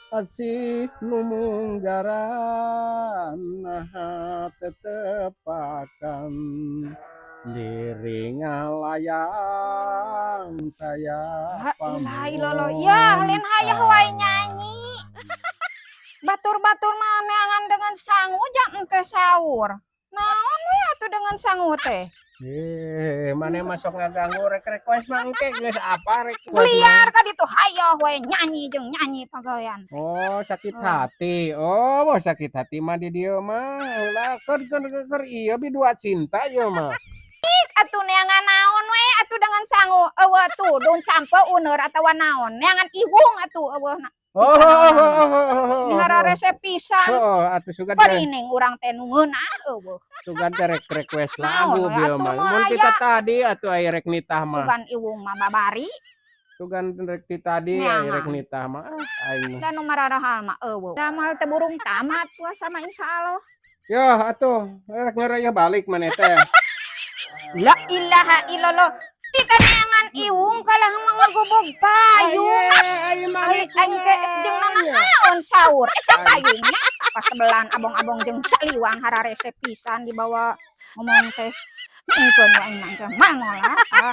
Asih nu munggaran, naha teu tepakan diri ngalayang taya. La ilaha illallah. Ya, lain hayah wae nyanyi. Batur-batur mah neangan dengan sangu jang engke sahur. Naon we atuh dengan sangu teh? Eh, mana masuk ngaganggu, rek request mah engke geus apa request mah. Liar ka ditu, hayah wae nyanyi jeung nyanyi pagawean. Oh, sakit Oh. hati. Oh, mau sakit hati mah di dieu mah. Ulah keur keur keur ieu bi dua cinta ieu mah. Atuh neangan naon we atuh dengan sangu? Eueuh tudung sampe uneur atawa naon? Neangan iwung atuh eueuh na. Oh. Ini hararese pisan. Oh, atuh sugan teh Parining urang teh nu ngeunah eueuh. Sugan teh rek request Naon lagu we bieu atuh mah. nu Mun aya. kita tadi atuh aya rek nitah mah. Sugan iwung mah babari. Sugan rek ti tadi aya Neangan. Rek nitah mah, ah, aing mah. Da nu mararahal mah eueuh. Da moal teu burung tamat puasa mah, insyaallah. Yo atuh rek ngerayah balik maneh teh. La ilaha illallah. Tika neangan iwung kalah mah ngagobog payung. Aye Ari maneh aing ke jeung nanaon sahur eta payungnya pas sebelan abong-abong jeung saliwang, hararese pisan dibawa ngomong teh. Engkeun wae aing mah mangol ah.